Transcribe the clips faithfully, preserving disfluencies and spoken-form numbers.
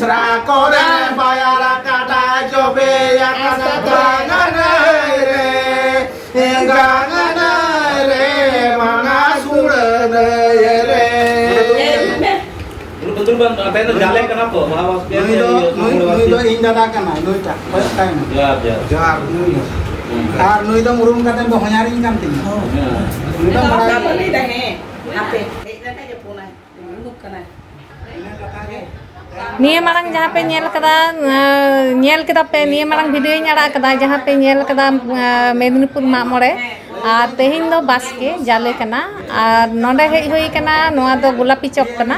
ᱨᱟ ᱠᱚᱨᱮ ᱵᱟᱭᱟᱨ ᱠᱟᱰᱟ ᱡᱚᱵᱮ ᱟᱠᱟᱱᱟ ᱜᱟᱝᱜᱟᱱᱟᱭ ᱨᱮ, ᱜᱟᱝᱜᱟᱱᱟᱭ ᱨᱮ, ᱢᱟᱱᱟ ᱥᱩᱲᱟᱹᱱᱟᱹᱭ ᱨᱮ᱾ ᱫᱩᱲᱩᱵ ᱵᱮᱱ, ᱫᱩᱲᱩᱵ ᱵᱮᱱ, ᱟᱯᱮ ᱫᱚ ᱡᱟᱞᱮ ᱠᱟᱱᱟ ᱛᱚ, ᱢᱟᱦᱟ ᱵᱟᱥᱠᱮ ᱱᱩᱭ ᱫᱚ, ᱥᱮ ᱱᱩᱭ, ᱱᱩᱭ ᱫᱚ ᱤᱧ ᱫᱟᱫᱟ ᱠᱟᱱᱟᱭ, ᱱᱩᱭᱴᱟᱜ, ᱠᱚᱭᱚᱜ ᱠᱟᱭ ᱢᱮ᱾ ᱡᱚᱦᱟᱨ, ᱡᱚᱦᱟᱨ᱾ ᱡᱚᱦᱟᱨ, ᱱᱩᱭ ᱫᱚ᱾ ᱦᱩᱸ᱾ ᱟᱨ ᱱᱩᱭ ᱫᱚ ᱩᱨᱩᱢ ᱠᱟᱛᱮ ᱫᱚ ᱦᱚᱧᱦᱟᱨᱤᱧ ᱠᱟᱱ ᱛᱤᱧᱟ᱾ ᱦᱮᱸ᱾ ᱱᱩᱭ ᱫᱚ ᱵᱟᱲᱟᱭ ᱜᱮ᱾ ᱦᱮᱡ ᱞᱮᱱᱠᱷᱟᱱ ᱜᱮ ᱯᱷᱳᱱᱟᱭ᱾ ᱱᱤᱭᱟᱹ ᱢᱟᱲᱟᱝ ᱡᱟᱦᱟᱸ ᱯᱮ ᱧᱮᱞ ᱠᱟᱫᱟ, ᱟᱸ, ᱧᱮᱞ ᱠᱮᱫᱟ ᱯᱮ, ᱱᱤᱭᱟᱹ ᱢᱟᱲᱟᱝ ᱵᱷᱤᱰᱤᱭᱳᱧ ᱟᱲᱟᱜ ᱠᱟᱫᱟ, ᱡᱟᱦᱟᱸ ᱯᱮ ᱧᱮᱞ ᱠᱟᱫᱟ, ᱟᱸ, ᱢᱮᱫᱽᱱᱤᱯᱩᱨ ᱢᱟᱜ ᱢᱚᱬᱮ, ᱟᱨ ᱛᱮᱦᱮᱧ ᱫᱚ ᱵᱟᱥᱠᱮ ᱡᱟᱞᱮ ᱠᱟᱱᱟ᱾ ᱟᱨ ᱱᱚᱰᱮ ᱦᱮᱡ ᱦᱩᱭ ᱠᱟᱱᱟ, ᱱᱚᱣᱟ ᱫᱚ ᱜᱳᱞᱟᱯᱤ ᱪᱚᱠ ᱠᱟᱱᱟ᱾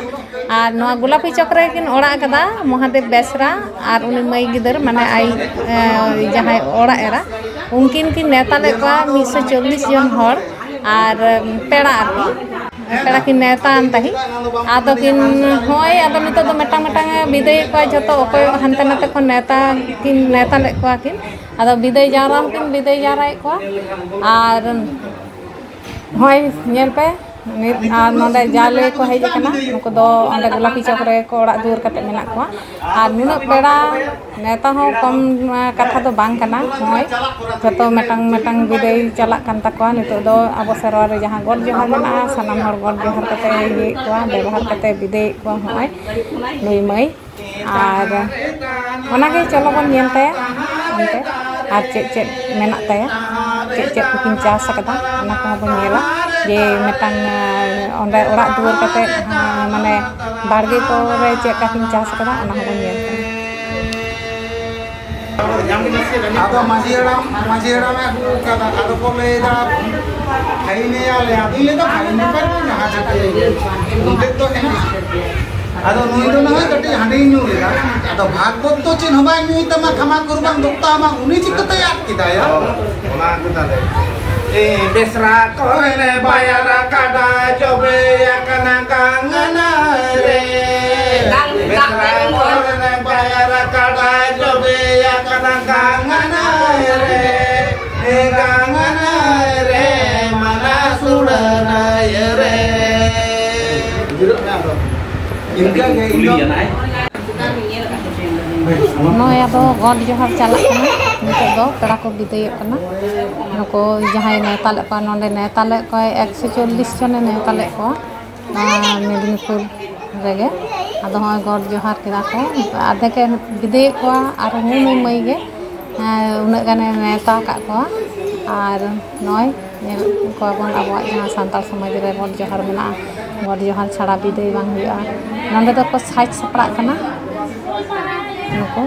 ᱟᱨ ᱱᱚᱣᱟ ᱜᱳᱞᱟᱯᱤ ᱪᱚᱠ ᱨᱮ ᱠᱤᱱ ᱚᱲᱟᱜ ᱠᱟᱫᱟ ᱢᱚᱦᱟᱫᱮᱵ ᱵᱮᱥᱨᱟ ᱟᱨ ᱩᱱᱤ ᱢᱟᱹᱭ ᱜᱤᱫᱟᱹᱨ, ᱢᱟᱱᱮ ᱟᱡ, ᱟᱸ, ᱡᱟᱦᱟᱸᱭ ᱚᱲᱟᱜ ᱮᱨᱟ, ᱩᱱᱠᱤᱱ ᱠᱤᱱ ᱱᱮᱣᱛᱟ ᱞᱮᱫ ᱠᱚᱣᱟ ᱢᱤᱫ ᱥᱚ ᱪᱚᱞᱞᱤᱥ ᱡᱚᱱ ᱦᱚᱲ᱾ ᱟᱨ ᱯᱮᱲᱟ ᱟᱨᱠᱤ, ᱯᱮᱲᱟ ᱠᱤᱱ ᱱᱮᱣᱛᱟ ᱟᱱ ᱛᱟᱦᱮᱸᱫ᱾ ᱟᱫᱚ ᱠᱤᱱ, ᱦᱳᱭ, ᱟᱫᱚ ᱱᱤᱛᱚᱜ ᱫᱚ ᱢᱤᱫᱴᱟᱝ ᱢᱤᱫᱴᱟᱝ ᱮ ᱵᱤᱫᱟᱹᱭᱮᱫ ᱠᱚᱣᱟ ᱡᱷᱚᱛᱚ, ᱚᱠᱚᱭ ᱦᱟᱱᱛᱮ ᱱᱟᱛᱮ ᱠᱷᱚᱱ ᱱᱮᱣᱛᱟ ᱠᱤᱱ ᱱᱮᱣᱛᱟ ᱞᱮᱫ ᱠᱚᱣᱟ ᱠᱤᱱ᱾ ᱟᱫᱚ ᱵᱤᱫᱟᱹᱭ ᱡᱟᱣᱨᱟ ᱦᱚᱸᱠᱤᱱ ᱵᱤᱫᱟᱹᱭ ᱡᱟᱣᱨᱟᱭᱮᱫ ᱠᱚᱣᱟ᱾ ᱟᱨ ᱦᱳᱭ, ᱧᱮᱞ ᱯᱮ, ᱱᱤᱛ ᱟᱨ ᱱᱚᱰᱮ ᱡᱟᱞᱮ ᱠᱚ ᱦᱮᱡ ᱟᱠᱟᱱᱟ, ᱱᱩᱠᱩ ᱫᱚ ᱚᱸᱰᱮ ᱜᱳᱞᱟᱯᱤ ᱪᱚᱠ ᱨᱮ ᱠᱚ ᱚᱲᱟᱜ ᱫᱩᱣᱟᱹᱨ ᱠᱟᱛᱮ ᱢᱮᱱᱟᱜ ᱠᱚᱣᱟ᱾ ᱟᱨ ᱱᱩᱱᱟᱹᱜ ᱯᱮᱲᱟ ᱱᱮᱣᱛᱟ ᱦᱚᱸ ᱠᱚᱢ, ᱟᱸ, ᱠᱟᱛᱷᱟ ᱫᱚ ᱵᱟᱝ ᱠᱟᱱᱟ᱾ ᱱᱚᱜᱼᱚᱭ ᱡᱚᱛᱚ ᱢᱤᱫᱴᱟᱝ ᱢᱤᱫᱴᱟᱝ ᱵᱤᱫᱟᱹᱭ ᱪᱟᱞᱟᱜ ᱠᱟᱱ ᱛᱟᱠᱚᱣᱟ᱾ ᱱᱤᱛᱚᱜ ᱫᱚ ᱟᱵᱚ ᱥᱮᱨᱣᱟ ᱨᱮ ᱡᱟᱦᱟᱸ ᱜᱚᱰ ᱡᱚᱦᱟᱨ ᱢᱮᱱᱟᱜᱼᱟ, ᱥᱟᱱᱟᱢ ᱦᱚᱲ ᱜᱚᱰ ᱡᱚᱦᱟᱨ ᱠᱟᱛᱮ ᱤᱭᱟᱹᱭᱮᱫ ᱠᱚᱣᱟ, ᱵᱮᱵᱚᱦᱟᱨ ᱠᱟᱛᱮ ᱵᱤᱫᱟᱹᱭᱮᱫ ᱠᱚᱣᱟ ᱱᱚᱜᱼᱚᱭ ᱱᱩᱭ ᱢᱟᱹᱭ᱾ ᱟᱨ ᱚᱱᱟᱜᱮ ᱪᱚᱞᱚ ᱵᱚᱱ ᱧᱮᱞ ᱛᱟᱭᱟ ᱚᱱᱛᱮ, ᱟᱨ ᱪᱮᱫ ᱪᱮᱫ ᱢᱮᱱᱟᱜ ᱛᱟᱭᱟ, ᱪᱮᱫ ᱪᱮᱫ ᱠᱚᱠᱤᱱ ᱪᱟᱥ ᱟᱠᱟᱫᱟ, ᱚᱱᱟ ᱠᱚᱦᱚᱸ ᱵᱚᱱ ᱧᱮᱞᱟ᱾ ᱡᱮ ᱢᱤᱫᱴᱟᱝ, ᱟᱸ, ᱚᱸᱰᱮ ᱚᱲᱟᱜ ᱫᱩᱣᱟᱹᱨ ᱠᱟᱛᱮ, ᱟᱸ, ᱢᱟᱱᱮ ᱵᱟᱲᱜᱮ ᱠᱚᱨᱮ ᱪᱮᱫ ᱞᱮᱠᱟ ᱠᱤᱱ ᱪᱟᱥ ᱟᱠᱟᱫᱟ, ᱚᱱᱟ ᱦᱚᱸᱵᱚᱱ ᱧᱮᱞ ᱠᱟᱱᱟ᱾ ᱟᱫᱚ ᱢᱟᱹᱡᱷᱤ ᱦᱟᱲᱟᱢ, ᱢᱟᱹᱡᱷᱤ ᱦᱟᱲᱟᱢᱮ ᱟᱹᱜᱩ ᱟᱠᱟᱫᱟ, ᱟᱫᱚ ᱠᱚ ᱞᱟᱹᱭ ᱮᱫᱟ ᱯᱷᱟᱭᱤᱱ ᱮᱭᱟ ᱞᱮ᱾ ᱟᱫᱚᱧ ᱞᱟᱹᱭ ᱮᱫᱟ ᱯᱷᱟᱭᱤᱱ ᱵᱮᱯᱟᱨ ᱫᱚ ᱡᱟᱦᱟᱸ ᱪᱤᱠᱟᱹ ᱩᱱᱛᱮᱫ ᱫᱚ ᱦᱮᱱᱟᱜᱼᱟ᱾ ᱟᱫᱚ ᱱᱩᱭ ᱫᱚ ᱱᱟᱦᱟᱜ ᱠᱟᱹᱴᱤᱡ ᱦᱟᱺᱰᱤ ᱧᱩ ᱞᱮᱫᱟ᱾ ᱟᱫᱚ ᱵᱷᱟᱜᱽᱵᱚᱛ ᱫᱚ ᱪᱮᱫ ᱦᱚᱸ ᱵᱟᱭ ᱧᱩᱭ ᱛᱟᱢᱟ, ᱠᱷᱟᱢᱟ ᱠᱩᱨᱵᱟᱝ ᱫᱚᱠᱛᱟ ᱟᱢᱟᱜ, ᱩᱱᱤ ᱪᱤᱠᱟᱹᱛᱮ ᱟᱫ ᱠᱮᱫᱟᱭᱟ? ᱚᱱᱟ ᱠᱚ ᱛᱟᱦᱞᱮ᱾ ᱮ, ᱵᱮᱥᱨᱟ ᱠᱚᱨᱮ ᱵᱟᱭᱟᱨ ᱠᱟᱰᱟ ᱡᱚᱵᱮ ᱟᱠᱟᱱᱟ ᱜᱟᱝᱜᱟᱱᱟ ᱨᱮ᱾ ᱵᱮᱥᱨᱟ ᱠᱚᱨᱮ ᱵᱟᱭᱟᱨ ᱠᱟᱰᱟ ᱡᱚᱵᱮ ᱟᱠᱟᱱᱟ ᱜᱟᱝᱜᱟᱱᱟ ᱨᱮ᱾ ᱮ ᱜᱟᱝᱜᱟᱱᱟ ᱨᱮ, ᱢᱟᱱᱟ ᱥᱩᱲᱟᱹᱱᱟᱭ ᱨᱮ᱾ ᱤᱱᱠᱟᱹ ᱜᱮ ᱤᱧ ᱫᱚ ᱱᱚᱜᱼᱚᱭ ᱟᱫᱚ ᱜᱚᱰ ᱡᱚᱦᱟᱨ ᱪᱟᱞᱟᱜ ᱠᱟᱱᱟ᱾ ᱱᱤᱛᱚᱜ ᱫᱚ ᱯᱮᱲᱟ ᱠᱚ ᱵᱤᱫᱟᱹᱭᱚᱜ ᱠᱟᱱᱟ᱾ ᱱᱩᱠᱩ ᱡᱟᱦᱟᱸᱭ ᱱᱮᱣᱛᱟ ᱞᱮᱫ ᱠᱚᱣᱟ, ᱱᱚᱰᱮ ᱱᱮᱣᱛᱟ ᱞᱮᱫ ᱠᱚᱣᱟᱭ ᱮᱠᱥᱚ ᱪᱚᱞᱞᱤᱥ ᱡᱚᱱᱮ ᱱᱮᱣᱛᱟ ᱞᱮᱫ ᱠᱚᱣᱟ᱾ ᱟᱨ ᱢᱮᱫᱽᱱᱤᱯᱩᱨ ᱨᱮᱜᱮ᱾ ᱟᱫᱚ ᱦᱚᱸᱜᱼᱚᱭ ᱜᱚᱰ ᱡᱚᱦᱟᱨ ᱠᱮᱫᱟ ᱠᱚ, ᱟᱫᱷᱮᱠᱮ ᱵᱤᱫᱟᱹᱭᱮᱫ ᱠᱚᱣᱟ ᱟᱨ ᱱᱩᱭ ᱢᱟᱹᱭ ᱜᱮ, ᱦᱮᱸ, ᱩᱱᱟᱹᱜ ᱜᱟᱱᱮ ᱱᱮᱣᱛᱟ ᱟᱠᱟᱫ ᱠᱚᱣᱟ᱾ ᱟᱨ ᱱᱚᱜᱼᱚᱭ ᱧᱮᱞ ᱠᱚᱣᱟ ᱵᱚᱱ ᱟᱵᱚᱣᱟᱜ ᱡᱟᱦᱟᱸ ᱥᱟᱱᱛᱟᱲ ᱥᱚᱢᱟᱡᱽ ᱨᱮ ᱜᱚᱰ ᱡᱚᱦᱟᱨ ᱢᱮᱱᱟᱜᱼᱟ, ᱜᱚᱰ ᱡᱚᱦᱟᱨ ᱪᱷᱟᱲᱟ ᱵᱤᱫᱟᱹᱭ ᱵᱟᱝ ᱦᱩᱭᱩᱜᱼᱟ᱾ ᱱᱚᱸᱰᱮ ᱫᱚᱠᱚ ᱥᱟᱡᱽ ᱥᱟᱯᱲᱟᱜ ᱠᱟᱱᱟ ᱱᱩᱠᱩ᱾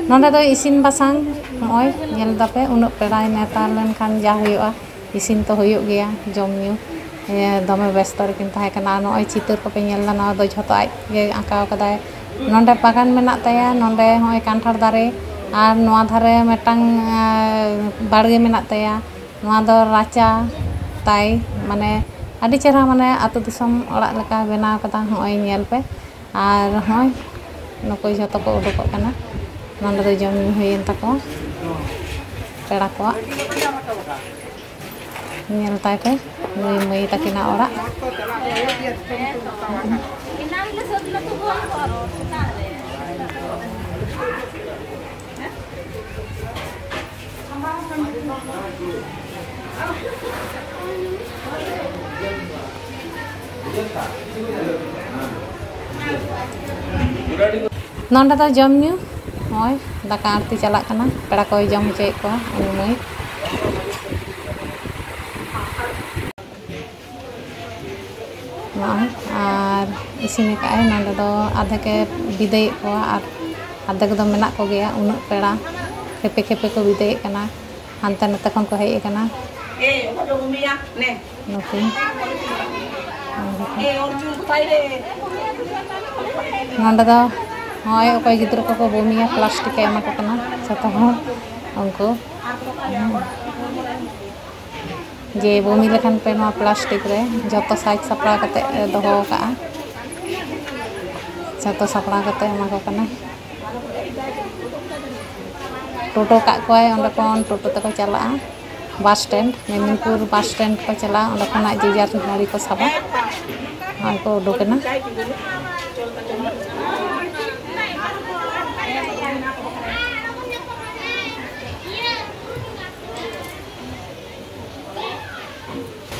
ᱱᱚᱸᱰᱮ ᱫᱚ ᱤᱥᱤᱱ ᱵᱟᱥᱟᱝ, ᱱᱚᱜᱼᱚᱭ ᱧᱮᱞ ᱫᱟᱯᱮ, ᱩᱱᱟᱹᱜ ᱯᱮᱲᱟᱭ ᱱᱮᱣᱛᱟ ᱞᱮᱱᱠᱷᱟᱱ ᱡᱟ ᱦᱩᱭᱩᱜᱼᱟ, ᱤᱥᱤᱱ ᱛᱚ ᱦᱩᱭᱩᱜ ᱜᱮᱭᱟ, ᱡᱚᱢ ᱧᱩ᱾ ᱮ, ᱫᱚᱢᱮ ᱵᱮᱥᱛᱚ ᱨᱮᱠᱤᱱ ᱛᱟᱦᱮᱸ ᱠᱟᱱᱟ᱾ ᱱᱚᱜᱼᱚᱭ ᱪᱤᱛᱟᱹᱨ ᱠᱚᱯᱮ ᱧᱮᱞ ᱫᱟ, ᱱᱚᱣᱟ ᱫᱚ ᱡᱷᱚᱛᱚ ᱟᱡ ᱜᱮ ᱟᱸᱠᱟᱣ ᱠᱟᱫᱟᱭ᱾ ᱱᱚᱸᱰᱮ ᱵᱟᱜᱟᱱ ᱢᱮᱱᱟᱜ ᱛᱟᱭᱟ, ᱱᱚᱸᱰᱮ ᱦᱚᱸᱜᱼᱚᱭ ᱠᱟᱱᱴᱷᱟᱲ ᱫᱟᱨᱮ, ᱟᱨ ᱱᱚᱣᱟ ᱫᱷᱟᱨᱮ ᱢᱤᱫᱴᱟᱝ, ᱮ, ᱵᱟᱲᱜᱮ ᱢᱮᱱᱟᱜ ᱛᱟᱭᱟ᱾ ᱱᱚᱣᱟ ᱫᱚ ᱨᱟᱪᱟ ᱛᱟᱭ, ᱢᱟᱱᱮ ᱟᱹᱰᱤ ᱪᱮᱦᱨᱟ, ᱢᱟᱱᱮ ᱟᱹᱛᱩ ᱫᱤᱥᱚᱢ ᱚᱲᱟᱜ ᱞᱮᱠᱟ ᱵᱮᱱᱟᱣ ᱠᱟᱫᱟ᱾ ᱦᱚᱸᱜᱼᱚᱭ ᱧᱮᱞ ᱯᱮ, ᱟᱨ ᱦᱚᱸᱜᱼᱚᱭ ᱱᱩᱠᱩ ᱡᱷᱚᱛᱚ ᱠᱚ ᱩᱰᱩᱠᱚᱜ ᱠᱟᱱᱟ᱾ ᱱᱚᱸᱰᱮ ᱫᱚ ᱡᱚᱢ ᱧᱩ ᱦᱩᱭᱮᱱ ᱛᱟᱠᱚᱣᱟ ᱯᱮᱲᱟ ᱠᱚᱣᱟᱜ᱾ ᱧᱮᱞ ᱛᱟᱭ ᱯᱮ, ᱱᱩᱭ ᱢᱟᱹᱭ ᱛᱟᱹᱠᱤᱱᱟᱜ ᱚᱲᱟᱜ᱾ ᱱᱚᱸᱰᱮ ᱫᱚ ᱡᱚᱢ ᱧᱩ, ᱱᱚᱜᱼᱚᱭ ᱫᱟᱠᱟ ᱟᱬᱛᱤ ᱪᱟᱞᱟᱜ ᱠᱟᱱᱟ, ᱯᱮᱲᱟ ᱠᱚᱭ ᱡᱚᱢ ᱦᱚᱪᱚᱭᱮᱫ ᱠᱚᱣᱟ ᱩᱱᱤ ᱢᱟᱹᱭ᱾ ᱱᱚᱜᱼᱚᱭ ᱟᱨ ᱤᱥᱤᱱ ᱟᱠᱟᱫᱼᱟᱭ᱾ ᱱᱚᱸᱰᱮ ᱫᱚ ᱟᱫᱷᱮᱠᱮ ᱵᱤᱫᱟᱹᱭᱮᱫ ᱠᱚᱣᱟ ᱟᱨ ᱟᱫᱷᱮᱠ ᱫᱚ ᱢᱮᱱᱟᱜ ᱠᱚᱜᱮᱭᱟ, ᱩᱱᱟᱹᱜ ᱯᱮᱲᱟ ᱠᱷᱮᱯᱮ ᱠᱷᱮᱯᱮ ᱠᱚ ᱵᱤᱫᱟᱹᱭᱮᱫ ᱠᱟᱱᱟ, ᱦᱟᱱᱛᱮ ᱱᱟᱛᱮ ᱠᱷᱚᱱ ᱠᱚ ᱦᱮᱡ ᱟᱠᱟᱱᱟ᱾ ᱱᱩᱠᱤᱱ ᱱᱚᱸᱰᱮ ᱫᱚ ᱱᱚᱜᱼᱚᱭ ᱚᱠᱚᱭ ᱜᱤᱫᱽᱨᱟᱹ ᱠᱚᱠᱚ ᱵᱚᱢᱤᱭᱟ, ᱯᱞᱟᱥᱴᱤᱠ ᱮ ᱮᱢᱟ ᱠᱚ ᱠᱟᱱᱟ ᱡᱚᱛᱚ ᱦᱚᱲ ᱩᱱᱠᱩ᱾ ᱡᱮ ᱵᱚᱢᱤ ᱞᱮᱠᱷᱟᱱ ᱯᱮ ᱱᱚᱣᱟ ᱯᱞᱟᱥᱴᱤᱠ ᱨᱮ ᱡᱚᱛᱚ ᱥᱟᱡᱽ ᱥᱟᱯᱲᱟᱣ ᱠᱟᱛᱮ ᱮ ᱫᱚᱦᱚ ᱟᱠᱟᱫᱼᱟ᱾ ᱡᱚᱛᱚ ᱥᱟᱯᱲᱟᱣ ᱠᱟᱛᱮ ᱮᱢᱟ ᱠᱚ ᱠᱟᱱᱟ᱾ ᱴᱳᱴᱳ ᱠᱟᱜ ᱠᱚᱣᱟᱭ, ᱚᱸᱰᱮ ᱠᱷᱚᱱ ᱴᱳᱴᱳ ᱛᱮᱠᱚ ᱪᱟᱞᱟᱜᱼᱟ bus stand, Medinipur bus stand ᱠᱚ ᱪᱟᱞᱟᱜᱼᱟ᱾ ᱚᱸᱰᱮ ᱠᱷᱚᱱᱟᱜ ᱡᱮ ᱡᱟᱨ ᱜᱟᱹᱰᱤ ᱠᱚ ᱥᱟᱵᱟ᱾ ᱱᱚᱜᱼᱚᱭ ᱠᱚ ᱩᱰᱩᱠ ᱮᱱᱟ᱾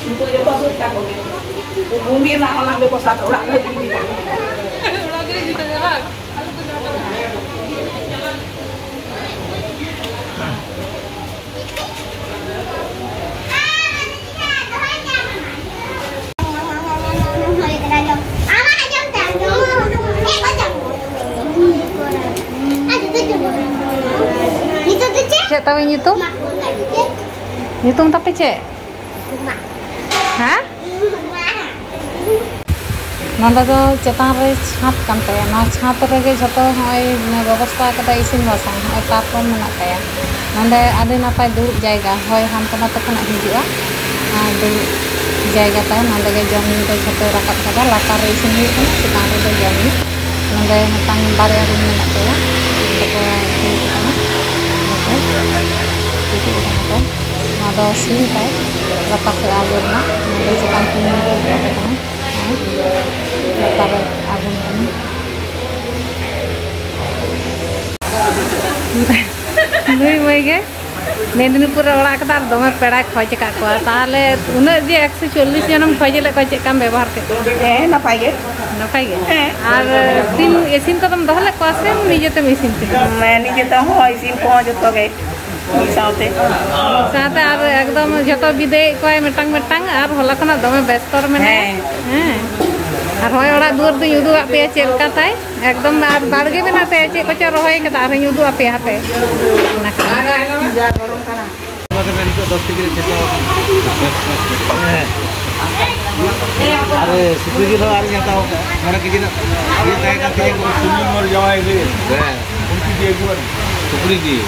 ᱱᱤᱛᱚᱜ ᱡᱚᱛᱚ ᱥᱩᱫ ᱛᱟᱠᱚ ᱜᱮ᱾ ᱵᱩᱢᱤ ᱨᱮᱱᱟᱜ ᱦᱚᱸ ᱵᱮᱵᱚᱥᱛᱷᱟ ᱫᱚ ᱚᱲᱟᱜ ᱨᱮ ᱦᱩᱭᱩᱜ ᱜᱮᱭᱟ᱾ ᱪᱮᱫ ᱛᱟᱵᱤᱱ ᱧᱩᱛᱩᱢ? ᱧᱩᱛᱩᱢ ᱛᱟᱯᱮ ᱪᱮᱫ? ᱦᱮᱸ? ᱱᱚᱸᱰᱮ ᱫᱚ ᱪᱮᱛᱟᱱ ᱨᱮ ᱪᱷᱟᱸᱫᱽ ᱠᱟᱱ ᱛᱟᱭᱟ᱾ ᱱᱚᱣᱟ ᱪᱷᱟᱸᱫᱽ ᱨᱮᱜᱮ ᱡᱷᱚᱛᱚ ᱱᱚᱜᱼᱚᱭ ᱵᱮᱵᱚᱥᱛᱷᱟ ᱠᱟᱫᱟ ᱤᱥᱤᱱ ᱵᱟᱥᱟᱝ᱾ ᱱᱚᱜᱼᱚᱭ ᱯᱟᱨᱠᱚᱢ ᱢᱮᱱᱟᱜ ᱛᱟᱭᱟ᱾ ᱱᱚᱸᱰᱮ ᱟᱹᱰᱤ ᱱᱟᱯᱟᱭ ᱫᱩᱲᱩᱵ ᱡᱟᱭᱜᱟ, ᱦᱚᱭ ᱦᱟᱱᱛᱮ ᱱᱟᱛᱮ ᱠᱷᱚᱱᱟᱜ ᱦᱤᱡᱩᱜᱼᱟ᱾ ᱟᱨ ᱫᱩᱲᱩᱵ ᱡᱟᱭᱜᱟ ᱛᱟᱭ᱾ ᱱᱚᱸᱰᱮ ᱜᱮ ᱡᱚᱢ ᱧᱩ ᱫᱚ ᱡᱷᱚᱛᱚᱭ ᱨᱟᱠᱟᱵ ᱠᱟᱫᱟ᱾ ᱞᱟᱛᱟᱨ ᱨᱮ ᱤᱥᱤᱱ ᱦᱩᱭᱩᱜ ᱠᱟᱱᱟ, ᱪᱮᱛᱟᱱ ᱨᱮᱫᱚ ᱡᱚᱢ ᱧᱩ᱾ ᱱᱚᱸᱰᱮ ᱢᱤᱫᱴᱟᱝ ᱵᱟᱨᱭᱟ ᱨᱩᱢ ᱢᱮᱱᱟᱜ ᱛᱟᱭᱟ᱾ ᱱᱚᱸᱰᱮ ᱠᱚ ᱤᱥᱤᱱ ᱠᱟᱱᱟ᱾ ᱱᱚᱛᱮ ᱤᱥᱤᱱ ᱠᱟᱱᱟ ᱠᱚ᱾ ᱱᱚᱣᱟ ᱫᱚ ᱥᱤᱢ ᱛᱟᱭ, ᱞᱟᱛᱟᱨ ᱥᱮᱫ ᱟᱬᱜᱚ ᱨᱮᱱᱟᱜ᱾ ᱱᱚᱸᱰᱮ ᱪᱮᱛᱟᱱ ᱠᱷᱚᱱ ᱧᱮᱞ ᱠᱟᱛᱮ ᱠᱟᱱᱟ᱾ ᱞᱟᱛᱟᱨ ᱨᱮ ᱟᱬᱜᱚᱱ ᱠᱟᱱᱟ᱾ ᱱᱩᱭ ᱢᱟᱹᱭ ᱜᱮ ᱢᱮᱫᱽᱱᱤᱯᱩᱨ ᱨᱮ ᱚᱲᱟᱜ ᱠᱟᱫᱟ ᱟᱨ ᱫᱚᱢᱮ ᱯᱮᱲᱟᱭ ᱠᱷᱚᱡ ᱟᱠᱟᱫ ᱠᱚᱣᱟ᱾ ᱛᱟᱦᱚᱞᱮ ᱩᱱᱟᱹᱜ ᱡᱮ ᱮᱠᱥᱚ ᱪᱚᱞᱞᱤᱥ ᱡᱚᱱᱮᱢ ᱠᱷᱚᱡ ᱞᱮᱫ ᱠᱚᱣᱟ, ᱪᱮᱫ ᱞᱮᱠᱟᱢ ᱵᱮᱵᱚᱦᱟᱨ ᱠᱮᱫ ᱠᱚᱣᱟ? ᱦᱮᱸ, ᱱᱟᱯᱟᱭ ᱜᱮ᱾ ᱱᱟᱯᱟᱭ ᱜᱮ? ᱦᱮᱸ᱾ ᱟᱨ ᱥᱤᱢ ᱤᱥᱤᱱ ᱠᱚᱫᱚᱢ ᱫᱚᱦᱚ ᱞᱮᱫ ᱠᱚᱣᱟ ᱥᱮ ᱱᱤᱡᱮ ᱛᱮᱢ ᱤᱥᱤᱱ ᱠᱮᱫᱟ? ᱦᱮᱸ, ᱱᱤᱡᱮ ᱛᱮᱦᱚᱸ ᱤᱥᱤᱱ ᱠᱚᱦᱚᱸ ᱡᱚᱛᱚ ᱜᱮ ᱢᱤᱫ ᱥᱟᱶᱛᱮ᱾ ᱥᱟᱶᱛᱮ ᱟᱨ ᱮᱠᱫᱚᱢ ᱡᱷᱚᱛᱚ ᱵᱤᱫᱟᱹᱭᱮᱫ ᱠᱚᱣᱟᱭ ᱢᱤᱫᱴᱟᱝ ᱢᱤᱫᱴᱟᱝ, ᱟᱨ ᱦᱚᱞᱟ ᱠᱷᱚᱱᱟᱜ ᱫᱚᱢᱮ ᱵᱮᱥᱛᱚ ᱨᱮ ᱢᱮᱱᱟᱭᱟ᱾ ᱦᱮᱸ᱾ ᱦᱮᱸ᱾ ᱟᱨ ᱦᱚᱸᱜᱼᱚᱭ ᱚᱲᱟᱜ ᱫᱩᱣᱟᱹᱨ ᱫᱚᱧ ᱩᱫᱩᱜ ᱟᱫ ᱯᱮᱭᱟ ᱪᱮᱫ ᱞᱮᱠᱟ ᱛᱟᱭ᱾ ᱮᱠᱫᱚᱢ ᱟᱨ ᱵᱟᱲᱜᱮ ᱢᱮᱱᱟᱜ ᱛᱟᱭᱟ, ᱪᱮᱫ ᱠᱚᱪᱚ ᱨᱚᱦᱚᱭ ᱠᱟᱫᱟ, ᱟᱨᱦᱚᱸᱧ ᱩᱫᱩᱜ ᱟᱯᱮᱭᱟ ᱦᱟᱯᱮ᱾ ᱚᱱᱟ ᱠᱚ᱾ ᱱᱤᱛᱚᱜ ᱫᱚᱥ ᱠᱮᱡᱤ ᱨᱮ ᱪᱮᱫ ᱠᱚ? ᱦᱮᱸ᱾ ᱟᱨᱮ, ᱥᱩᱠᱨᱤ ᱡᱤᱞ ᱦᱚᱸ ᱟᱨᱤᱧ ᱦᱟᱛᱟᱣ ᱠᱟᱜᱼᱟ᱾ ᱢᱚᱬᱮ ᱠᱮᱡᱤ ᱨᱮᱱᱟᱜ ᱤᱭᱟᱹ ᱛᱟᱦᱮᱸ ᱠᱟᱱ ᱛᱤᱧᱟᱹ᱾ ᱥᱩᱱᱤᱞ ᱢᱳᱲ ᱡᱟᱶᱟᱭ ᱜᱮ᱾ ᱦᱮᱸ᱾ ᱩᱱᱠᱩ ᱜᱮ ᱟᱹᱜᱩᱣᱟᱱ᱾ ᱥᱩᱠᱨᱤ ᱡᱤᱞ᱾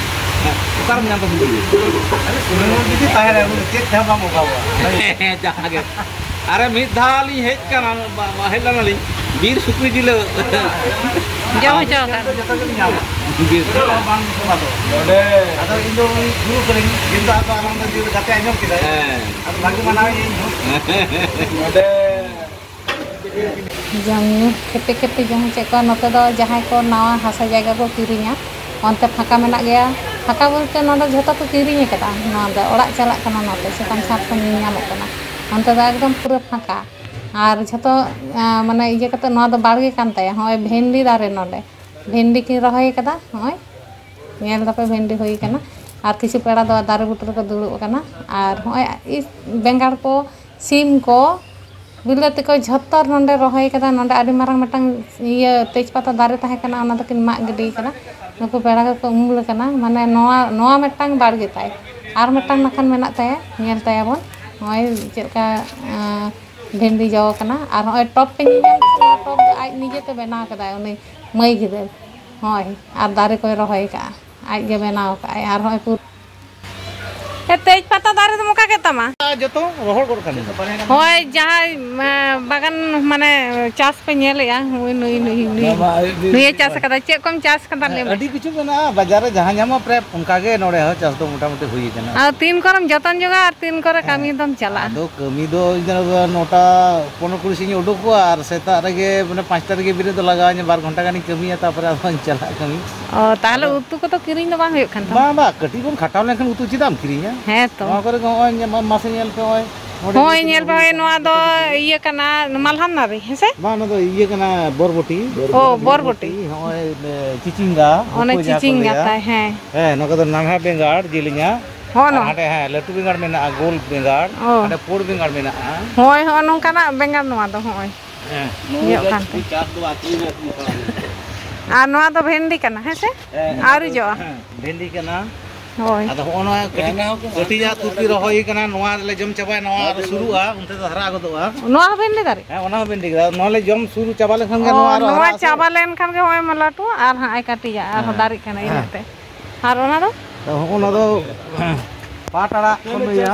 ᱚᱠᱟᱨᱮᱢ ᱧᱟᱢ ᱫᱟ ᱥᱩᱠᱨᱤ ᱡᱤᱞ? ᱥᱩᱱᱤᱞ ᱢᱳᱲ ᱡᱩᱫᱤ ᱛᱟᱦᱮᱱᱟ, ᱩᱱᱤ ᱪᱮᱫ ᱛᱮᱦᱚᱸ ᱵᱟᱢ ᱚᱵᱷᱟᱵᱚᱜᱼᱟ᱾ ᱦᱮᱸ, ᱡᱟᱦᱟᱸ ᱜᱮ᱾ ᱟᱨᱮ, ᱢᱤᱫ ᱫᱷᱟᱣ ᱞᱤᱧ ᱦᱮᱡ ᱠᱟᱱᱟ, ᱵᱟ-, ᱵᱟ-, ᱦᱮᱡ ᱞᱮᱱᱟᱞᱤᱧ, ᱵᱤᱨ ᱥᱩᱠᱨᱤ ᱡᱤᱞ᱾ ᱡᱚᱢ ᱦᱚᱪᱚ ᱟᱠᱟᱫ᱾ ᱡᱚᱛᱚ ᱜᱮᱞᱤᱧ ᱧᱟᱢᱟ᱾ ᱵᱟᱝ ᱥᱚᱢᱟᱫᱚ᱾ ᱟᱫᱚ ᱤᱧ ᱫᱚ ᱩᱱᱤ ᱜᱩᱨᱩ ᱠᱟᱹᱱᱟᱹᱧ, ᱠᱤᱱᱛᱩ ᱟᱫᱚ ᱟᱞᱟᱝ ᱫᱚ ᱡᱮᱦᱮᱛᱩ ᱜᱟᱛᱮ ᱟᱸᱡᱚᱢ ᱠᱮᱫᱟᱭ, ᱦᱮᱸ᱾ ᱟᱫᱚ ᱵᱷᱟᱜᱮ ᱢᱟᱱᱟᱣ ᱤᱧ ᱦᱚᱸ᱾ ᱱᱚᱰᱮ ᱡᱚᱢ ᱧᱩ ᱠᱷᱮᱯᱮ ᱠᱷᱮᱯᱮ ᱡᱚᱢ ᱦᱚᱪᱚᱭᱮᱫ ᱠᱚᱣᱟ᱾ ᱱᱚᱛᱮ ᱫᱚ ᱡᱟᱦᱟᱸᱭ ᱠᱚ ᱱᱟᱣᱟ ᱦᱟᱥᱟ ᱡᱟᱭᱜᱟ ᱠᱚ ᱠᱤᱨᱤᱧᱟ, ᱚᱱᱛᱮ ᱯᱷᱟᱸᱠᱟ ᱢᱮᱱᱟᱜ ᱜᱮᱭᱟ᱾ ᱯᱷᱟᱸᱠᱟ ᱵᱚᱞᱛᱮ ᱱᱚᱰᱮ ᱡᱷᱚᱛᱚ ᱠᱚ ᱠᱤᱨᱤᱧ ᱟᱠᱟᱫᱟ, ᱱᱚᱣᱟ ᱫᱚ ᱚᱲᱟᱜ ᱪᱟᱞᱟᱜ ᱠᱟᱱᱟ, ᱱᱚᱛᱮ ᱪᱮᱛᱟᱱ ᱪᱷᱟᱫᱽ ᱠᱷᱚᱱ ᱧᱮᱞ ᱧᱟᱢᱚᱜ ᱠᱟᱱᱟ᱾ ᱚᱱᱛᱮ ᱫᱚ ᱮᱠᱫᱚᱢ ᱯᱩᱨᱟᱹ ᱯᱷᱟᱸᱠᱟ᱾ ᱟᱨ ᱡᱷᱚᱛᱚ, ᱮᱸ, ᱢᱟᱱᱮ ᱤᱭᱟᱹ ᱠᱟᱛᱮ, ᱱᱚᱣᱟ ᱫᱚ ᱵᱟᱲᱜᱮ ᱠᱟᱱ ᱛᱟᱭᱟ᱾ ᱦᱚᱸᱜᱼᱚᱭ ᱵᱷᱮᱱᱰᱤ ᱫᱟᱨᱮ ᱱᱚᱰᱮ, ᱵᱷᱮᱱᱰᱤ ᱠᱤᱱ ᱨᱚᱦᱚᱭ ᱟᱠᱟᱫᱟ᱾ ᱦᱚᱸᱜᱼᱚᱭ ᱧᱮᱞ ᱫᱟᱯᱮ, ᱵᱷᱮᱱᱰᱤ ᱦᱩᱭ ᱟᱠᱟᱱᱟ᱾ ᱟᱨ ᱠᱤᱪᱷᱩ ᱯᱮᱲᱟ ᱫᱚ ᱫᱟᱨᱮ ᱵᱩᱴᱟᱹ ᱨᱮᱠᱚ ᱫᱩᱲᱩᱵ ᱟᱠᱟᱱᱟ᱾ ᱟᱨ ᱦᱚᱸᱜᱼᱚᱭ ᱤᱥ, ᱵᱮᱸᱜᱟᱲ ᱠᱚ, ᱥᱤᱢ ᱠᱚ, ᱵᱤᱞᱟᱹᱛᱤ ᱠᱚ ᱡᱷᱚᱛᱚ ᱱᱚᱰᱮ ᱨᱚᱦᱚᱭ ᱠᱟᱫᱟ᱾ ᱱᱚᱰᱮ ᱟᱹᱰᱤ ᱢᱟᱨᱟᱝ ᱢᱤᱫᱴᱟᱝ ᱤᱭᱟᱹ ᱛᱮᱡᱽ ᱯᱟᱛᱟ ᱫᱟᱨᱮ ᱛᱟᱦᱮᱸ ᱠᱟᱱᱟ, ᱚᱱᱟ ᱫᱚᱠᱤᱱ ᱢᱟᱜ ᱜᱤᱰᱤ ᱠᱟᱫᱟ᱾ ᱱᱩᱠᱩ ᱯᱮᱲᱟ ᱠᱚᱠᱚ ᱩᱢᱩᱞ ᱟᱠᱟᱱᱟ, ᱢᱟᱱᱮ ᱱᱚᱣᱟ, ᱱᱚᱣᱟ ᱢᱤᱫᱴᱟᱝ ᱵᱟᱲᱜᱮ ᱛᱟᱭ᱾ ᱟᱨ ᱢᱤᱫᱴᱟᱝ ᱱᱟᱠᱷᱟᱱ ᱢᱮᱱᱟᱜ ᱛᱟᱭᱟ, ᱧᱮᱞ ᱛᱟᱭᱟᱵᱚᱱ᱾ ᱱᱚᱜᱼᱚᱭ ᱪᱮᱫ ᱞᱮᱠᱟ, ᱮᱸ, ᱵᱷᱮᱱᱰᱤ ᱡᱚ ᱠᱟᱱᱟ᱾ ᱟᱨ ᱱᱚᱜᱼᱚᱭ ᱴᱚᱵ ᱯᱮ ᱧᱮᱞ ᱧᱟᱢ ᱠᱟᱫᱟ, ᱚᱱᱟ ᱴᱚᱵ ᱫᱚ ᱟᱡ ᱱᱤᱡᱮᱛᱮ ᱵᱮᱱᱟᱣ ᱠᱟᱫᱟᱭ, ᱩᱱᱤ ᱢᱟᱹᱭ ᱜᱤᱫᱟᱹᱨ᱾ ᱦᱳᱭ, ᱟᱨ ᱫᱟᱨᱮ ᱠᱚᱭ ᱨᱚᱦᱚᱭ ᱠᱟᱜᱼᱟ, ᱟᱡ ᱜᱮ ᱵᱮᱱᱟᱣ ᱠᱟᱜᱼᱟᱭ᱾ ᱟᱨ ᱦᱚᱸᱜᱼᱚᱭ ᱯᱩᱨ-, ᱮ, ᱛᱮᱡᱽ ᱯᱟᱛᱟ ᱫᱟᱨᱮ ᱫᱚᱢ ᱚᱠᱟ ᱠᱮᱫ ᱛᱟᱢᱟ? ᱡᱚᱛᱚ ᱨᱚᱦᱚᱲ ᱜᱚᱫ ᱠᱟᱱ ᱜᱮᱭᱟ᱾ ᱦᱳᱭ, ᱡᱟᱦᱟᱸᱭ, ᱮ, ᱵᱟᱜᱟᱱ ᱢᱟᱱᱮ ᱪᱟᱥ ᱯᱮ ᱧᱮᱞᱮᱜᱼᱟ, ᱦᱳᱭ, ᱱᱩᱭ, ᱱᱩᱭ, ᱱᱩᱭ, ᱱᱚᱣᱟ ᱢᱟ ᱟᱹᱰᱤ ᱱᱩᱭᱮ ᱪᱟᱥ ᱟᱠᱟᱫᱟ᱾ ᱪᱮᱫ ᱠᱚᱢ ᱪᱟᱥ ᱟᱠᱟᱫᱟ, ᱞᱟᱹᱭ ᱢᱮ? ᱟᱹᱰᱤ ᱠᱤᱪᱷᱩ ᱢᱮᱱᱟᱜᱼᱟ, ᱵᱟᱡᱟᱨ ᱨᱮ ᱡᱟᱦᱟᱸ ᱧᱟᱢᱚᱜᱼᱟ ᱯᱨᱟᱭ ᱚᱱᱠᱟ ᱜᱮ ᱱᱚᱰᱮ ᱦᱚᱸ ᱪᱟᱥ ᱫᱚ ᱢᱚᱴᱟᱢᱩᱴᱤ ᱦᱩᱭ ᱟᱠᱟᱱᱟ᱾ ᱟᱨ ᱛᱤᱱ ᱠᱚᱨᱮᱢ ᱡᱚᱛᱚᱱ ᱡᱚᱜᱟᱣᱟ ᱟᱨ ᱛᱤᱱ ᱠᱚᱨᱮ ᱠᱟᱹᱢᱤ ᱫᱚᱢ ᱪᱟᱞᱟᱜᱼᱟ? ᱟᱫᱚ ᱠᱟᱹᱢᱤ ᱫᱚ ᱤᱧ ᱫᱚ ᱱᱚᱴᱟ ᱯᱚᱱᱨᱚ ᱠᱩᱲᱤ ᱥᱮᱫ ᱤᱧ ᱩᱰᱩᱠᱚᱜᱼᱟ ᱟᱨ ᱥᱮᱛᱟᱜ ᱨᱮᱜᱮ ᱢᱟᱱᱮ ᱯᱟᱸᱪᱴᱟ ᱨᱮᱜᱮ ᱵᱮᱨᱮᱫ ᱫᱚ ᱞᱟᱜᱟᱣ ᱤᱧᱟ, ᱵᱟᱨ ᱜᱷᱚᱱᱴᱟ ᱜᱟᱱᱤᱧ ᱠᱟᱹᱢᱤᱭᱟ, ᱛᱟᱨᱯᱚᱨᱮ ᱟᱫᱚᱧ ᱪᱟᱞᱟᱜᱼᱟ ᱠᱟᱹᱢᱤ᱾ ᱚ, ᱛᱟᱦᱚᱞᱮ ᱟᱫᱚ ᱩᱛᱩ ᱠᱚᱫᱚ ᱠᱤᱨᱤᱧ ᱫᱚ ᱵᱟᱝ ᱦᱩᱭᱩᱜ ᱠᱟᱱ ᱛᱟᱢᱟ? ᱵᱟᱝ, ᱵᱟᱝ, ᱠᱟᱹᱴᱤᱡ ᱵᱚᱱ ᱠᱷᱟᱴᱟᱣ ᱞᱮᱱᱠᱷᱟᱱ ᱩᱛᱩ ᱪᱮᱫᱟᱜ ᱮᱢ ᱠᱤᱨᱤᱧᱟ? ᱦᱮᱸ ᱛᱚ᱾ ᱱᱚᱣᱟ ᱠᱚᱨᱮ ᱫᱚ ᱱᱚᱜᱼᱚᱭ ᱧᱮ-, ᱢᱟ-, ᱢᱟᱥᱮ ᱧᱮᱞ ᱯᱮ, ᱱᱚᱜᱼᱚᱭ ᱦᱚᱸᱜᱼᱚᱭ ᱧᱮᱞ ᱯᱮ, ᱦᱚᱸᱜᱼᱚᱭ ᱱᱚᱣᱟ ᱫᱚ ᱤᱭᱟᱹ ᱠᱟᱱᱟ, ᱢᱟᱞᱦᱟᱱ ᱱᱟᱹᱲᱤ, ᱦᱮᱸ ᱥᱮ? ᱵᱟᱝ, ᱱᱚᱣᱟ ᱫᱚ ᱤᱭᱟᱹ ᱠᱟᱱᱟ, ᱵᱚᱨᱵᱚᱴᱤ᱾ ᱚ, ᱵᱚᱨᱵᱚᱴᱤ᱾ ᱱᱚᱜᱼᱚᱭ, ᱮ, ᱪᱤᱪᱤᱝᱜᱟ, ᱚᱱᱮ ᱦᱚᱯᱚᱭ ᱡᱟᱦᱟᱸ ᱠᱚ ᱪᱤᱪᱤᱝᱜᱟ ᱞᱟᱹᱭᱟ᱾ ᱛᱟᱭ, ᱦᱮᱸ᱾ ᱦᱮᱸ, ᱱᱚᱣᱟ ᱠᱚᱫᱚ ᱱᱟᱱᱦᱟ ᱵᱮᱸᱜᱟᱲ ᱡᱮᱞᱮᱧᱟ᱾ ᱦᱚᱸᱜᱼᱚ ᱟᱨ ᱱᱚᱣᱟ᱾ ᱦᱟᱸᱰᱮ, ᱦᱮᱸ, ᱞᱟᱹᱴᱩ ᱵᱮᱸᱜᱟᱲ ᱢᱮᱱᱟᱜᱼᱟ, ᱜᱳᱞ ᱵᱮᱸᱜᱟᱲ᱾ ᱚ᱾ ᱦᱟᱸᱰᱮ ᱯᱩᱸᱰ ᱵᱮᱸᱜᱟᱲ ᱢᱮᱱᱟᱜᱼᱟ᱾ ᱦᱳᱭ, ᱦᱚᱸᱜᱼᱚ ᱱᱚᱝᱠᱟᱱᱟᱜ ᱵᱮᱸᱜᱟᱲ ᱱᱚᱣᱟ ᱫᱚ, ᱦᱚᱸᱜᱼᱚᱭ᱾ ᱦᱮᱸ᱾ ᱤᱭᱟᱹᱜ ᱠᱟᱱ ᱛᱮ᱾ ᱪᱟᱥ ᱫᱚ ᱟᱹᱠᱷᱨᱤᱧ ᱟᱹᱠᱷᱨᱤᱧ ᱠᱚᱣᱟ᱾ ᱟᱨ ᱱᱚᱣᱟ ᱫᱚ ᱵᱷᱮᱱᱰᱤ ᱠᱟᱱᱟ, ᱦᱮᱸ ᱥᱮ? ᱦᱮᱸ, ᱟᱹᱣᱨᱤ ᱡᱚᱜᱼᱟ᱾ ᱦᱮᱸ, ᱵᱷᱮᱱᱰᱤ ᱠᱟᱱᱟ᱾ ᱦᱳᱭ᱾ ᱟᱫᱚ ᱦᱚᱸᱜᱼᱚ ᱱᱚᱣᱟ ᱠᱟᱹᱴᱤᱡ, ᱠᱟᱹᱴᱤᱡᱟᱜ ᱛᱩᱨᱯᱤ ᱨᱚᱦᱚᱭ ᱠᱟᱱᱟ, ᱱᱚᱣᱟ ᱨᱮᱞᱮ ᱡᱚᱢ ᱪᱟᱵᱟᱭᱟ, ᱱᱚᱣᱟ ᱟᱨᱚ ᱥᱩᱨᱩᱜᱼᱟ, ᱚᱱᱛᱮ ᱫᱚ ᱦᱟᱨᱟ ᱜᱚᱫᱚᱜᱼᱟ᱾ ᱱᱚᱣᱟ ᱦᱚᱸ ᱵᱷᱮᱱᱰᱤ ᱫᱟᱨᱮ? ᱦᱮᱸ, ᱚᱱᱟ ᱦᱚᱸ ᱵᱷᱮᱱᱰᱤ ᱠᱟᱱᱟ᱾ ᱱᱚᱣᱟ ᱞᱮ ᱡᱚᱢ ᱥᱩᱨᱩ ᱪᱟᱵᱟ ᱞᱮᱱᱠᱷᱟᱱ ᱜᱮ ᱚ, ᱱᱚᱣᱟ ᱟᱨᱚ ᱱᱚᱣᱟ ᱦᱟᱨᱟᱜᱼᱟ ᱥᱮ᱾ ᱪᱟᱵᱟ ᱞᱮᱱᱠᱷᱟᱱ ᱜᱮ ᱦᱚᱸᱜᱼᱚᱭ ᱢᱟ ᱞᱟᱹᱴᱩ ᱟᱨ ᱦᱟᱸᱜ ᱮ ᱠᱟᱹᱴᱤᱡᱟ, ᱟᱨᱦᱚᱸ ᱦᱮᱸ᱾ ᱫᱟᱨᱮᱜ ᱠᱟᱱᱟ ᱤᱱᱟᱹᱜ ᱛᱮ᱾ ᱟᱨ ᱚᱱᱟ ᱫᱚ? ᱛᱚ ᱦᱚᱸᱜᱼᱚ ᱱᱟ ᱫᱚ ᱯᱟᱴ ᱟᱲᱟᱜ ᱠᱚ ᱞᱟᱹᱭᱟ᱾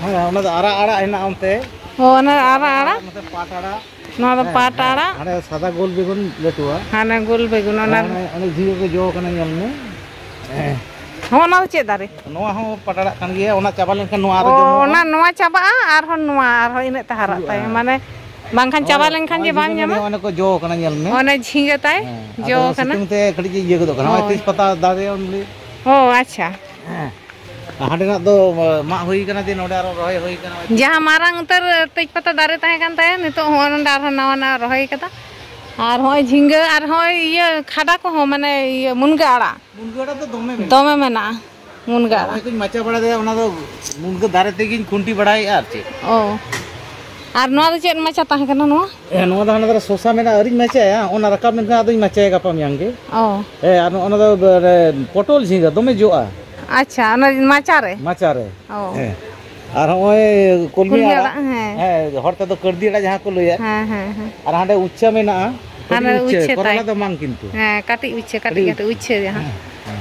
ᱦᱳᱭ, ᱚᱱᱟ ᱫᱚ ᱟᱨᱟᱜ ᱟᱲᱟᱜ ᱦᱮᱱᱟᱜᱼᱟ ᱚᱱᱛᱮ᱾ ᱚ, ᱚᱱᱟ ᱟᱨᱟᱜ ᱟᱲᱟᱜ? ᱱᱚᱛᱮ ᱯᱟᱴ ᱟᱲᱟᱜ᱾ ᱱᱚᱣᱟ ᱫᱚ ᱦᱮᱸ, ᱯᱟᱴ ᱦᱮᱸ, ᱟᱲᱟᱜ᱾ ᱦᱟᱱᱮ ᱥᱟᱫᱟ ᱜᱳᱞ ᱵᱮᱜᱩᱱ ᱞᱟᱹᱴᱩᱣᱟ᱾ ᱦᱟᱱᱮ ᱜᱳᱞ ᱵᱮᱜᱩᱱ, ᱚᱱᱟ ᱦᱮᱸ, ᱚᱱᱮ, ᱚᱱᱮ ᱡᱷᱤᱸᱜᱟᱹ ᱠᱚ ᱡᱚ ᱠᱟᱱᱟ, ᱧᱮᱞ ᱢᱮ᱾ ᱦᱮᱸ᱾ ᱦᱚᱸ, ᱚᱱᱟ ᱫᱚ ᱪᱮᱫ ᱫᱟᱨᱮ? ᱱᱚᱣᱟ ᱦᱚᱸ ᱯᱟᱴ ᱟᱲᱟᱜ ᱠᱟᱱ ᱜᱮᱭᱟ, ᱚᱱᱟ ᱪᱟᱵᱟ ᱞᱮᱱᱠᱷᱟᱱ ᱱᱚᱣᱟ ᱟᱨᱚ ᱚ, ᱡᱚᱢᱚᱜᱼᱟ᱾ ᱚᱱᱟ, ᱱᱚᱣᱟ ᱪᱟᱵᱟᱜᱼᱟ, ᱟᱨᱦᱚᱸ ᱱᱚᱣᱟ ᱟᱨᱦᱚᱸ ᱤᱱᱟᱹᱜ ᱛᱮ ᱦᱟᱨᱟᱜ ᱦᱩᱭᱩᱜᱼᱟ᱾ ᱛᱟᱭᱟ, ᱢᱟᱱᱮ ᱵᱟᱝᱠᱷᱟᱱ ᱪᱟᱵᱟ ᱦᱳᱭ, ᱞᱮᱱᱠᱷᱟᱱ ᱱᱚᱜᱼᱚᱭ ᱡᱮ ᱵᱟᱢ ᱡᱷᱤᱸᱜᱟᱹ ᱧᱟᱢᱟ᱾ ᱱᱟᱹᱲᱤ, ᱚᱱᱮ ᱠᱚ ᱡᱚ ᱠᱟᱱᱟ, ᱧᱮᱞ ᱢᱮ᱾ ᱦᱮᱸ, ᱚᱱᱮ ᱡᱷᱤᱸᱜᱟᱹ ᱛᱟᱭ ᱦᱮᱸ, ᱡᱚ ᱟᱫᱚ ᱠᱟᱱᱟ᱾ ᱥᱤᱛᱩᱝ ᱛᱮ ᱠᱟᱹᱴᱤᱡ ᱤᱭᱟᱹ ᱜᱚᱫᱚᱜ ᱠᱟᱱᱟ᱾ ᱱᱚᱜᱼᱚᱭ ᱦᱳᱭ᱾ ᱛᱮᱡᱽ ᱯᱟᱛᱟ ᱫᱟᱨᱮ ᱩᱱᱤ ᱚ, ᱟᱪᱪᱷᱟ᱾ ᱦᱮᱸ᱾ ᱦᱟᱸᱰᱮᱱᱟᱜ ᱫᱚ ᱢᱟᱜ ᱦᱩᱭ ᱠᱟᱱᱟ, ᱡᱮ ᱱᱚᱰᱮ ᱟᱨᱚ ᱨᱚᱦᱚᱭ ᱦᱩᱭ ᱠᱟᱱᱟ᱾ ᱡᱟᱦᱟᱸ ᱢᱟᱨᱟᱝ ᱩᱛᱟᱹᱨ ᱛᱮᱡᱽ ᱯᱟᱛᱟ ᱫᱟᱨᱮ ᱛᱟᱦᱮᱸ ᱠᱟᱱ ᱛᱟᱭᱟ, ᱱᱤᱛᱚᱜ ᱦᱚᱸᱜᱼᱚᱭ ᱱᱚᱰᱮ ᱟᱨᱦᱚᱸ ᱱᱟᱣᱟ ᱱᱟᱣᱟ ᱨᱚᱦᱚᱭ ᱠᱟᱫᱟ᱾ ᱟᱨ ᱦᱚᱸᱜᱼᱚᱭ ᱡᱷᱤᱸᱜᱟᱹ ᱟᱨ ᱦᱚᱸᱜᱼᱚᱭ ᱤᱭᱟᱹ ᱠᱷᱟᱰᱟ ᱠᱚᱦᱚᱸ, ᱢᱟᱱᱮ ᱤᱭᱟᱹ ᱢᱩᱱᱜᱟᱹ ᱟᱲᱟᱜ ᱢᱩᱱᱜᱟᱹ ᱟᱲᱟᱜ ᱫᱚ ᱫᱚᱢᱮ ᱢᱮᱱᱟᱜᱼᱟ᱾ ᱫᱚᱢᱮ ᱢᱮᱱᱟᱜᱼᱟ ᱢᱩᱱᱜᱟᱹ ᱟᱨ ᱟᱲᱟᱜ᱾ ᱱᱚᱜᱼᱚᱭ ᱠᱚᱧ ᱢᱟᱪᱟ ᱵᱟᱲᱟᱭ ᱫᱟ, ᱚᱱᱟ ᱫᱚ ᱢᱩᱱᱜᱟᱹ ᱫᱟᱨᱮ ᱛᱮᱜᱮᱧ ᱠᱷᱩᱱᱴᱤ ᱵᱟᱲᱟᱭᱮᱫᱼᱟ ᱟᱨ ᱪᱮᱫ᱾ ᱚ, ᱟᱨ ᱱᱚᱣᱟ ᱫᱚ ᱪᱮᱫ ᱢᱟᱪᱟ ᱛᱟᱦᱮᱸ ᱠᱟᱱᱟ ᱱᱚᱣᱟ? ᱦᱮᱸ, ᱱᱚᱣᱟ ᱫᱚ ᱦᱟᱱᱟ ᱫᱷᱟᱨᱮ ᱥᱚᱥᱟ ᱢᱮᱱᱟᱜᱼᱟ, ᱟᱹᱣᱨᱤᱧ ᱢᱟᱪᱟᱭᱟ, ᱚᱱᱟ ᱨᱟᱠᱟᱵ ᱞᱮᱱᱠᱷᱟᱱ ᱟᱫᱚᱧ ᱢᱟᱪᱟᱭᱟ ᱜᱟᱯᱟ ᱢᱮᱭᱟᱝ ᱜᱮ᱾ ᱚ᱾ ᱦᱮᱸ, ᱟᱨ ᱚᱱᱟ ᱫᱚ, ᱮ, ᱯᱚᱴᱚᱞ ᱡᱷᱤᱸᱜᱟᱹ ᱫᱚᱢᱮ ᱡᱚᱜᱼᱟ᱾ ᱟᱪᱪᱷᱟ, ᱚᱱᱟ ᱢᱟᱪᱟ ᱨᱮ? ᱢᱟᱪᱟ ᱨᱮ᱾ ᱚ᱾ ᱦᱮᱸ᱾ ᱟᱨ ᱦᱚᱸᱜᱼᱚᱭ ᱠᱚᱞᱢᱤ ᱠᱚᱞᱢᱤ ᱟᱲᱟᱜ, ᱟᱲᱟᱜ, ᱦᱮᱸ᱾ ᱦᱮᱸ, ᱦᱚᱲ ᱛᱮᱫᱚ ᱠᱟᱹᱲᱫᱤ ᱟᱲᱟᱜ ᱡᱟᱦᱟᱸ ᱠᱚ ᱞᱟᱹᱭᱟ᱾ ᱦᱮᱸ, ᱦᱮᱸ, ᱦᱮᱸ᱾ ᱟᱨ ᱦᱟᱸᱰᱮ ᱩᱪᱪᱷᱟᱹ ᱢᱮᱱᱟᱜᱼᱟ᱾ ᱦᱟᱸᱰᱮ ᱠᱟᱹᱴᱤᱡ ᱩᱪᱪᱷᱟᱹ, ᱩᱪᱪᱷᱟᱹ ᱠᱚᱨᱚᱞᱟ ᱛᱟᱭ᱾ ᱫᱚ ᱵᱟᱝ ᱠᱤᱱᱛᱩ᱾ ᱦᱮᱸ, ᱠᱟᱹᱴᱤᱡ ᱩᱪᱪᱷᱟᱹ, ᱠᱟᱹᱴᱤᱡ, ᱠᱟᱹᱴᱤᱡ᱾ ᱠᱟᱹᱴᱤᱡ ᱩᱪᱪᱷᱟᱹ ᱡᱟᱦᱟᱸ᱾ ᱦᱮᱸ, ᱦᱮᱸ᱾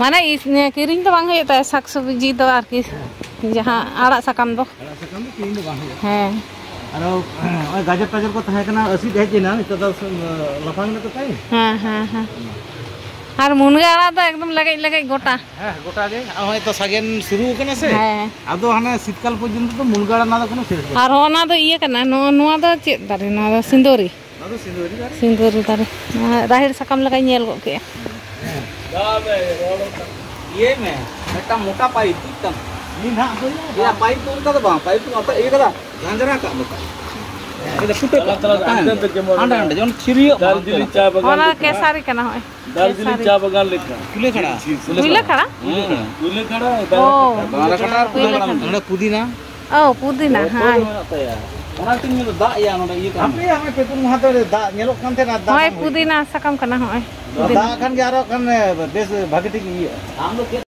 ᱢᱟᱱᱮ ᱤᱥ-, ᱱᱤᱭᱟᱹ ᱠᱤᱨᱤᱧ ᱫᱚ ᱵᱟᱝ ᱦᱩᱭᱩᱜ ᱛᱟᱭᱟ, ᱥᱟᱠ ᱥᱚᱵᱽᱡᱤ ᱫᱚ ᱟᱨᱠᱤ, ᱡᱟᱦᱟᱸ ᱟᱲᱟᱜ ᱥᱟᱠᱟᱢ ᱫᱚ᱾ ᱟᱲᱟᱜ ᱥᱟᱠᱟᱢ ᱫᱚ ᱠᱤᱨᱤᱧ ᱫᱚ ᱵᱟᱝ ᱦᱩᱭᱩᱜᱼᱟ᱾ ᱦᱮᱸ᱾ ᱟᱨᱚ ᱱᱚᱜᱼᱚᱭ ᱜᱟᱡᱚᱨ ᱴᱟᱡᱚᱨ ᱠᱚ ᱛᱟᱦᱮᱸ ᱠᱟᱱᱟ, ᱟᱹᱥᱤᱫ ᱦᱮᱡ ᱮᱱᱟ, ᱱᱤᱛᱚᱜ ᱫᱚ ᱥᱩ-, ᱞᱟᱯᱷᱟᱝ ᱮᱱᱟ ᱛᱚ ᱛᱟᱭ᱾ ᱦᱮᱸ, ᱦᱮᱸ, ᱦᱮᱸ᱾ ᱟᱨ ᱢᱩᱱᱜᱟᱹ ᱟᱲᱟᱜ ᱫᱚ ᱮᱠᱫᱚᱢ ᱞᱮᱜᱮᱡ ᱞᱮᱜᱮᱡ ᱜᱚᱴᱟ᱾ ᱦᱮᱸ, ᱜᱚᱴᱟ ᱜᱮ᱾ ᱟᱨ ᱦᱚᱸᱜᱼᱚᱭ ᱛᱚ ᱥᱟᱜᱮᱱ ᱥᱩᱨᱩ ᱠᱟᱱᱟ ᱥᱮ? ᱦᱮᱸ᱾ ᱟᱫᱚ ᱦᱟᱱᱮ ᱥᱤᱛᱠᱟᱞ ᱯᱚᱨᱡᱚᱱᱛᱚ ᱫᱚ ᱢᱩᱱᱜᱟᱹ ᱟᱲᱟᱜ ᱨᱮᱱᱟᱜ ᱫᱚ ᱠᱳᱱᱳ ᱥᱮᱥ ᱵᱟᱹᱱᱩᱜᱼᱟ᱾ ᱟᱨ ᱦᱚᱸ ᱚᱱᱟ ᱫᱚ ᱤᱭᱟᱹ ᱠᱟᱱᱟ, ᱱᱚᱣᱟ, ᱱᱚᱣᱟ ᱫᱚ ᱪᱮᱫ ᱫᱟᱨᱮ? ᱱᱚᱣᱟ ᱫᱚ ᱥᱤᱸᱫᱚᱨᱤ᱾ ᱱᱚᱣᱟ ᱫᱚ ᱥᱤᱸᱫᱚᱨᱤ ᱫᱟᱨᱮ᱾ ᱥᱤᱸᱫᱚᱨᱤ ᱫᱟᱨᱮ᱾ ᱱᱚᱣᱟ ᱨᱟᱦᱮᱲ ᱥᱟᱠᱟᱢ ᱞᱮᱠᱟᱧ ᱧᱮᱞ ᱜᱚᱫ ᱠᱮᱜᱼᱟ᱾ ᱤᱭᱟᱹᱭ ᱢᱮ, ᱢᱤᱫᱴᱟᱝ ᱢᱚᱴᱟ ᱯᱟᱭᱤᱯ, ᱵᱩᱡ ᱛᱟᱢ? ᱤᱧ ᱦᱟᱸᱜ ᱵᱟᱹᱧ ᱮᱭᱟ, ᱯᱟᱭᱤᱯ ᱫᱚ ᱚᱱᱠᱟ ᱫᱚ ᱵᱟᱝ, ᱯᱟᱭᱤᱯ ᱫᱚ ᱚᱱᱠᱟ ᱤᱭᱟᱹ ᱠᱟᱫᱟ, ᱡᱷᱟᱸᱡᱽᱨᱟ ᱠᱟᱜ ᱞᱮᱠᱟ᱾ ᱚᱸᱰᱮ ᱯᱷᱩᱴᱟᱹᱜ ᱠᱟᱜ ᱞᱮᱠᱟ᱾ ᱦᱟᱸᱰᱮ, ᱦᱟᱸᱰᱮ, ᱡᱮᱢᱚᱱ ᱦᱟᱸᱰᱮ, ᱦᱟᱸᱰᱮ, ᱡᱮᱢᱚᱱ ᱪᱷᱤᱨᱤᱭᱟᱹᱜ ᱢᱟ᱾ ᱫᱟᱨᱡᱤᱞᱤᱝ ᱪᱟ ᱵᱟᱜᱟᱱ ᱚᱱᱟ ᱞᱮᱠᱟ᱾ ᱠᱮᱥᱟᱨᱤ ᱠᱟᱱᱟ, ᱦᱚᱸᱜᱼᱚᱭ᱾ ᱫᱟᱨᱡᱤᱞᱤᱝ ᱠᱮᱥᱟᱨᱤ᱾ ᱪᱟ ᱵᱟᱜᱟᱱ ᱞᱮᱠᱟ᱾ ᱠᱩᱞᱟᱹ ᱠᱷᱟᱲᱟ᱾ ᱠᱩᱞᱟᱹ ᱠᱷᱟᱲᱟ? ᱦᱮᱸ, ᱠᱩᱞᱟᱹ ᱠᱷᱟᱲᱟ, ᱚ᱾ ᱫᱟᱨᱟ ᱠᱟᱴᱟ᱾ ᱫᱟᱨᱟ ᱠᱟᱴᱟ ᱟᱨ ᱠᱩᱞᱟᱹ ᱠᱩᱞᱟᱹ ᱠᱷᱟᱲᱟ᱾ ᱠᱷᱟᱲᱟ᱾ ᱚᱸᱰᱮ ᱯᱩᱫᱤᱱᱟ᱾ ᱚ, ᱯᱩᱫᱤᱱᱟ, ᱡᱚᱛᱚ ᱦᱮᱸ᱾ ᱜᱮ ᱢᱮᱱᱟᱜ ᱛᱟᱭᱟ᱾ ᱚᱱᱟ ᱛᱤᱧ ᱢᱮᱱᱫᱟ, ᱫᱟᱜ ᱭᱟ ᱱᱚᱰᱮ ᱤᱭᱟᱹ ᱠᱟᱱᱟ᱾ ᱦᱟᱯᱮ, ᱦᱟᱯᱮ, ᱯᱮ ᱯᱩᱱ ᱢᱟᱦᱟ ᱫᱚ ᱫᱟᱜ ᱧᱮᱞᱚᱜ ᱠᱟᱱ ᱛᱟᱦᱮᱸᱱᱟ, ᱫᱟᱜ ᱦᱚᱸᱜᱼᱚᱭ ᱵᱟᱝ ᱦᱩᱭ ᱯᱩᱫᱤᱱᱟ ᱠᱟᱱᱟ᱾ ᱥᱟᱠᱟᱢ ᱠᱟᱱᱟ, ᱦᱚᱸᱜᱼᱚᱭ᱾ ᱫᱟᱜ ᱯᱩᱫᱤᱱᱟ᱾ ᱠᱷᱟᱱ ᱜᱮ ᱟᱨᱚ ᱠᱷᱟᱱ ᱵᱮᱥ ᱵᱷᱟᱜᱮ ᱴᱷᱤᱠ ᱤᱭᱟᱹᱜᱼᱟ᱾ ᱟᱢ ᱫᱚ ᱪᱮᱫ